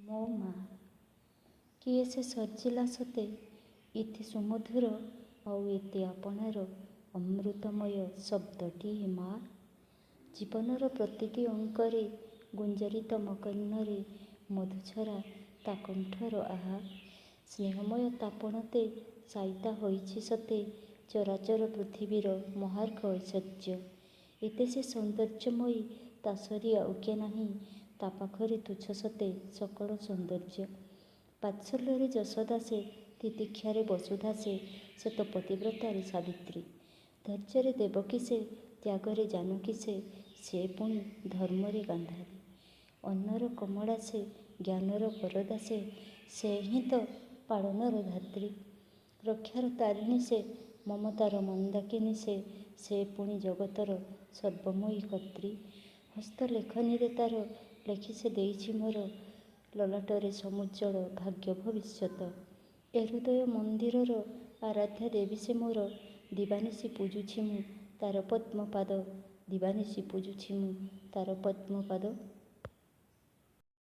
ମୋ ମା। କିଏ ସେ ସର୍ଜିଲା ସତେ ଏତେ ସୁମଧୁର ଆଉ ଏତେ ଆପଣାର ଅମୃତମୟ ଶବ୍ଦଟିଏ ମା? ଜୀବନର ପ୍ରତିଟି ଅଙ୍କରେ ଗୁଞ୍ଜରିତ ମୋ କର୍ଣ୍ଣରେ ମଧୁଝରା ତା କଣ୍ଠର ଆହା! ସ୍ନେହମୟ ତା ପଣତେ ସାଇତା ହୋଇଛି ସତେ ଚରାଚର ପୃଥିବୀର ମହାର୍ଘ ଐଶ୍ୱର୍ଯ୍ୟ। ଏତେ ସେ ସୌନ୍ଦର୍ଯ୍ୟମୟୀ, ତା ସରି ଆଉ କେ ନାହିଁ, ତା ପାଖରେ ତୁଚ୍ଛ ସତେ ସକଳ ସୌନ୍ଦର୍ଯ୍ୟ। ବାତ୍ସଲ୍ୟରେ ଯଶୋଦା ସେ, ତିତିକ୍ଷାରେ ବସୁଧା ସେ, ସେ ତ ପତିବ୍ରତାରେ ସାବିତ୍ରୀ। ଧୈର୍ଯ୍ୟରେ ଦେବକୀ ସେ, ତ୍ୟାଗରେ ଜାନକୀ ସେ, ସେ ପୁଣି ଧର୍ମରେ ଗାନ୍ଧାରୀ। ଅନ୍ନର କମଳା ସେ, ଜ୍ଞାନର ବରଦା ସେ, ସେ ହିଁ ତ ପାଳନର ଧାତ୍ରୀ। ରକ୍ଷାର ତାରିଣୀ ସେ, ମମତାର ମନ୍ଦାକିନୀ ସେ, ସେ ପୁଣି ଜଗତର ସର୍ବମୟୀ କର୍ତ୍ତ୍ରୀ। ହସ୍ତଲେଖନୀରେ ତାର ଲେଖି ସେ ଦେଇଛି ମୋର ଲଲାଟରେ ସମୁଜ୍ଜ୍ୱଳ ଭାଗ୍ୟ ଭବିଷ୍ୟତ। ଏ ହୃଦୟ ମନ୍ଦିରର ଆରାଧ୍ୟା ଦେବୀ ସେ ମୋର, ଦିବାନିଶି ପୂଜୁଛି ମୁଁ ତାର ପଦ୍ମପାଦ, ଦିବାନିଶି ପୂଜୁଛି ମୁଁ ତାର ପଦ୍ମପାଦ।